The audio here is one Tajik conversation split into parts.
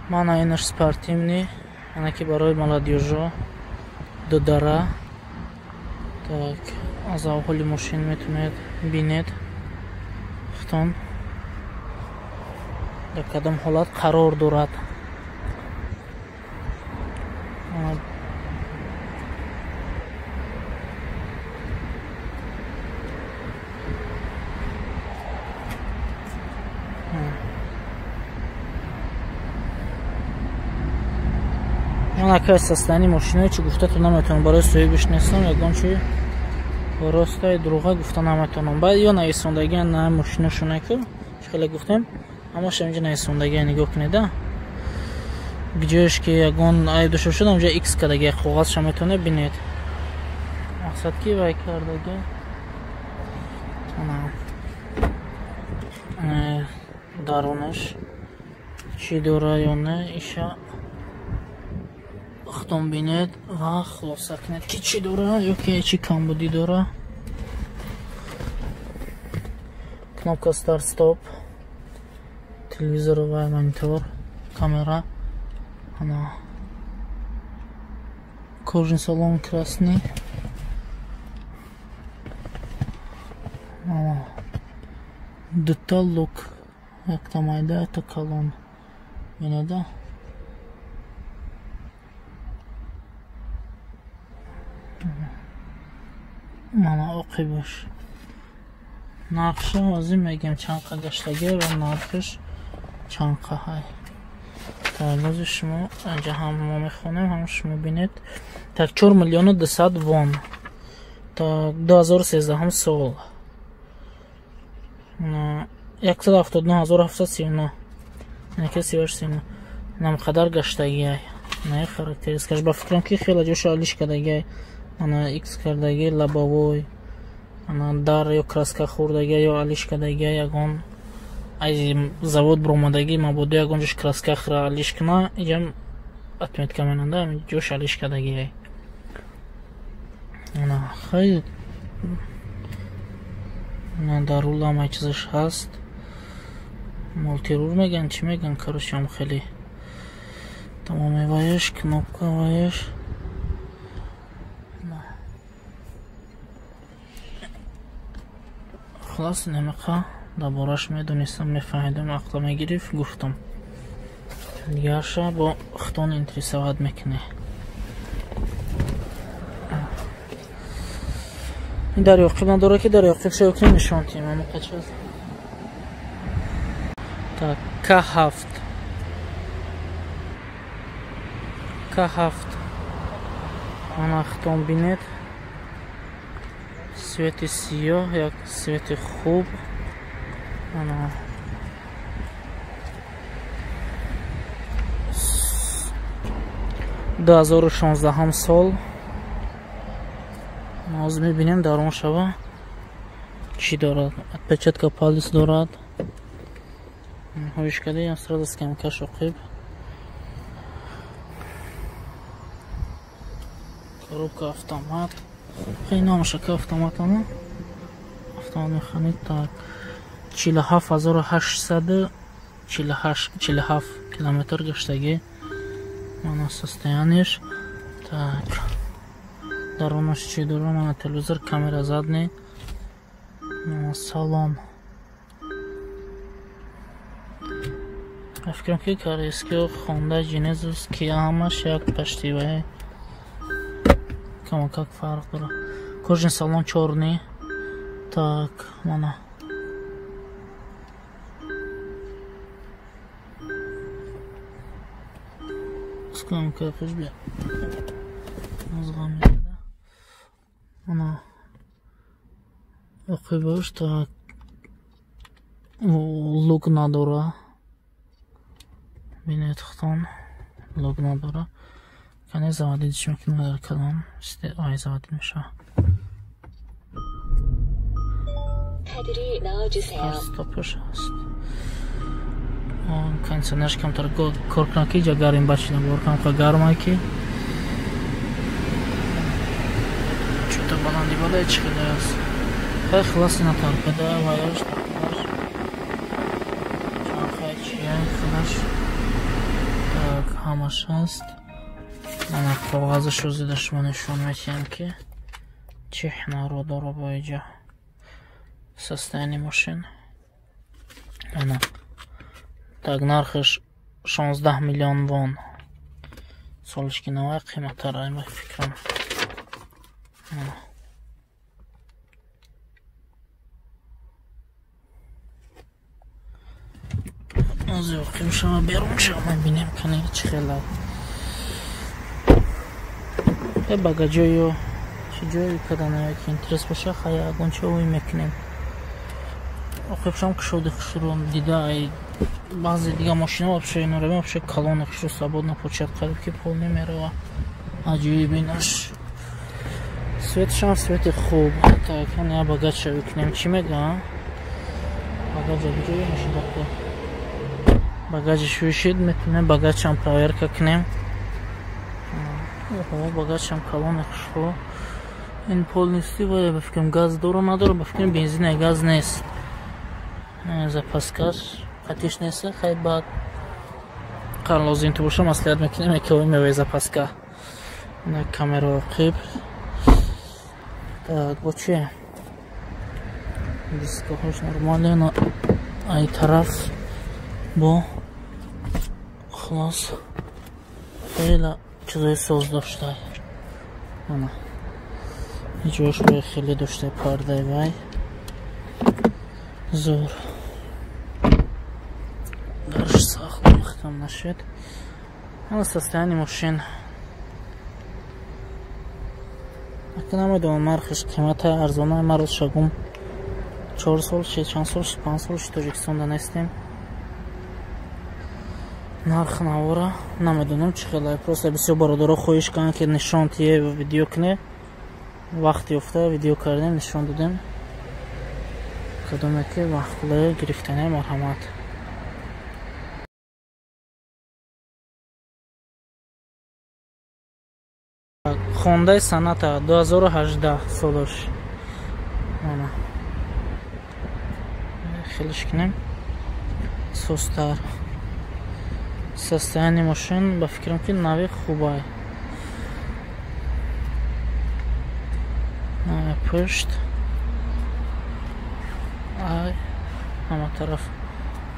Мана инаш спортивный, ана ки барои молодёжо дудара. Так, аз авҳоли мошин метавонед бинед худтон дар кадом ҳолат қарор дорад. Ман акай состоянии мошиное чи гуфтатон наметавонам, барои соҳибиш нестам, ягон чи ростай дурӯға гуфта наметавонам. Баъд ё нависондагия на мошинашона ку чи хеле гуфтем, ҳамаша инҷа нависондагия нигоҳ кунеда. Ҷоеш ки ягон айб дошта бошад, онҷа икс кардагия коғазша метавонед бинед. Мақсад ки вай кардаги. Дарунаш чӣ дора ё не, иша худтон бинед ва хулоса кунед ки чӣ дора ё ки чӣ камбудӣ дора. Кнопка старт стоп, телевизор ва монитор, камера. Ана кожаный салон красный. Дута лук, якта майда, якта калон. Бинеда. Мана оқибаш. Нархша ҳозир мегем чанд қа гаштагӣ ва нархаш чанд қа ҳай. Так, ҳозир шумо инҷа ҳам мо мехонем, ҳам шумо бинед. Так, 4 миллиону 200 вон. Так, 2013 сол. 179 739. Яке 38. Нам қадар гаштагиай. На характеристикаш ба фикрам ки хеле ҷоша алиш кардагиай. Ана икс кардаги лобовой. Ана дар ё краска хӯрдаги ё алиш кардаги ягон аз завод баромадаги мабодо ягон ҷош краска хӯра алиш куна, иҷам отметка менанда, ҳамин ҷош алиш кардагиай. Ана хай дар рул ҳамаи чизаш ҳаст. Мультирур меган, чӣ меган, короче, ҳам хеле тамоми ваяш, кнопка ваяш. Хулос намеқа дар бораш медонистам, мефаҳмидам, ақла мегирифт, гуфтам. Дигарша бо худтон интересовать мекунӣ. Ин дар ёқиб надора ки дар ёқиб шоёкунем нишон тиҳем ҳамақа чиз. Так, К7. К7. Ана худтон бинед. Цвети сиёҳ, як цвети хуб. Ана 2016 сол. Ҳозир мебинем дар он шава чӣ дорад. Отпечатка палец дорад. Ҳоиш кардем, сразу скамкаш оқиб. Коробка автомат. Хеле номаша ки автомат ана. Автомат механид. Так, 47 848 47 километр гаштагӣ. Мана состояниеш. Так, дарунаш чӣ дора? Мана телевизор, камера задний. Мана салон. Фикрам ки корейскио Honda, Genesis, Kia ҳамаш як почти вай камакак фарқ дора. Кожаный салон чёрный. Так, мана скамкакаш бия. Мана оқибаш. Так, люк надора. Бинед худтон, люк надора. Кане заводить мекунем дар кадом ай заводить мешавад. 카드를 넣어주세요. Стопаш ҳаст. Кондиционерш камтар кор кунад ки иҷа гарм бачина бор камқа гармай ки чӯта баланди бада чӣ хеле аст. Хай хулоси натарпеда ваяш чанхай чия худаш. Ҳамаш ҳаст. Мана коғазашро зида шумо нишон медиҳам, ки чӣ ҳунаро дора бо иҷа состояние мошин. Ана. Так, нархаш 16 миллион вон. Солиш ки навай қиматтар ай, ба фикрам. Ана. Ҳозир оқим шава, берун шава, мебинем кани чӣ хела. Э багаҷою чӣ ҷое каданае ки интерес боша, хай ягон чо ӯй мекунем. Оқибшам кушоди хушро дида, ай баъзе дига мошино вообще инора вообще калони хушро свободно почат, қариб ки пол намерава. Аҷоиб инаш. Светшам свети хуб. Так, я багача викунем. Чӣ мега? Багаҷа ҷое мешида ку. Багажи шӯшид, метавонем багажам проверка кунем. Оҳо, багажам калони хушро. Ин полностью ва ба фикрам газ дора надора, ба фикрам бензина газ нест. Запаскаш қатиш нест, хай баъд қар лозим ту боша маслиҳат мекунем, яке меваи запаска. На камера оқиб. Так, бо чи? Дискоҳош нормале, на ай тараф бо хулос хеле чизои соз доштай. Ана. Ҷош бо хеле доштай пардаи вай. Зор. Дарш сахт маҳкам нашуд. Ана состояние мошин. Ака намедонам нархиш қимата арзона, ман рост шагум 4 сол ши, чанд сол ши, 5 сол ши Тоҷикистонда нестем. Нарх навора намедонам чӣ хела. Просто бисёр бародаро хоҳиш карданд, ки нишон тие видео куне. Вақт ёфта видео кардем, нишон додем. Кадоме ки вақтле гирифтане, марҳамат. Хондаи Соната 2018 солаш. Ана. Хелиш кунем. Состар. Состояние мошин ба фикрам ки нави хубай. Пушт. Ай, ҳама тараф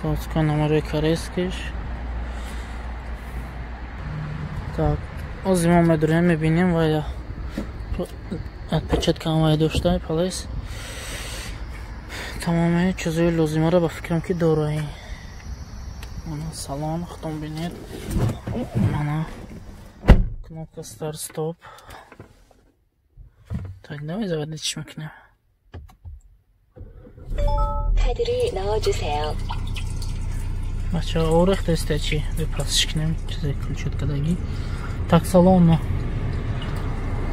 заводской номерои корейскиш. Так, ҳозир мо медурем, мебинем вая отпечатка вая дошта палес. Тамоми чизои лозимаро ба фикрам ки дораи. Мана салон, худтон бинед. Мана кнопка старт стоп. Так, давай заводить мекунем. 카드를 넣어주세요. бачаҳо орехта истачи бепасш кунем чизе ключот кадаги. Так, салон,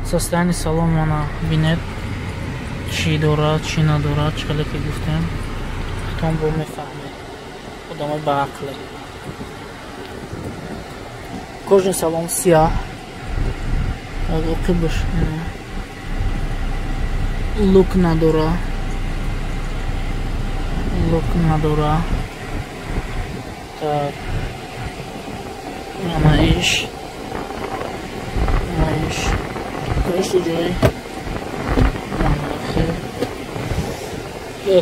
состояние салон мана бинед, чӣ дорад, чӣ надорад, чӣ хеле ки гуфтем, худтон бо мефаҳмед. Одамои баақле. Кожаный салон сияҳ. Оқибаш лук надора. Лук надора. Так, ана иш. Ана иш. Коши ҷой.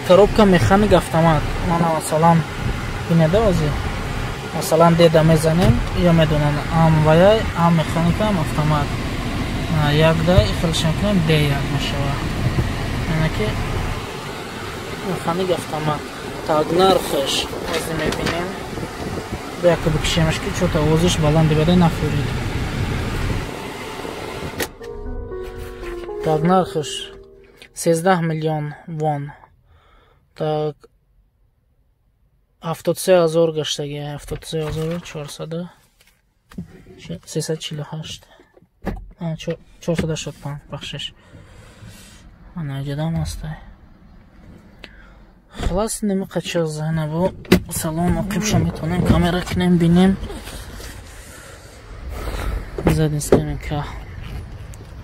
Коробка механик автомат. Мана масалан бинеда ози. Масалан деда мезанем, ё медонанд ам ваяй, ам механика, ам автомат. Як да ихелш мекунем, д як мешава. Яъне ки механик автомат. Так, нархаш ози мебинем. Бяка бикшемаш ки чота овозиш баланди бадай нафурид. Так, нархаш 13 миллион вон. Так, 73 ҳазор гаштаги, 73 400 348, 485, бахшиш. Ана ҷадам астай. Халас немиқача зана бо салон оқибша метавонем камера кунем, бинем. Задний скамейка.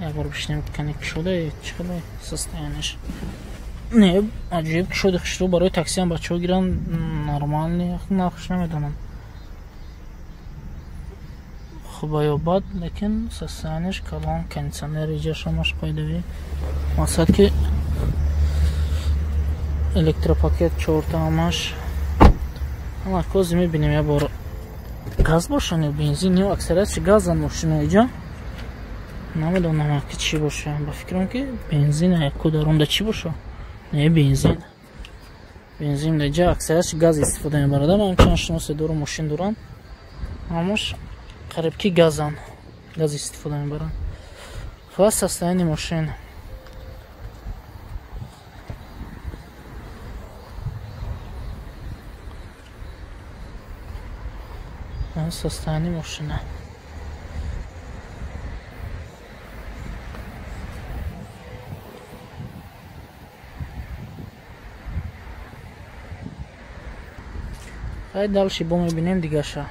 Як бор бишинем, кане кушода, чӣ хеле состояниеш. Не, аҷоиб кушоди хушрӯ, барои таксиам бачаҳо гиранд нормальный, нархш намедонам. хуба ё бад, лекин состоянияш калон, кондитсионер иҷа шамаш қоидавӣ. Мақсад ки электропакет чорта ҳамаш. Ана кози мебинем я бор газ бошан ё бензин, ё аксариятши газан мошино иҷа. Намедонам ки чӣ боша. Ба фикрам ки бензин яку дарунда чӣ боша? Не, бензин. Бензин даҷа аксариятши газ истифода мебарад. Ман чанд шиносе дорам, мошин дорам. Ҳамаш қариб ки газан. Газ истифода мебаранд. Хулас состояние мошин. Состояние мошина. Хай дальше бо мебинем дигаша.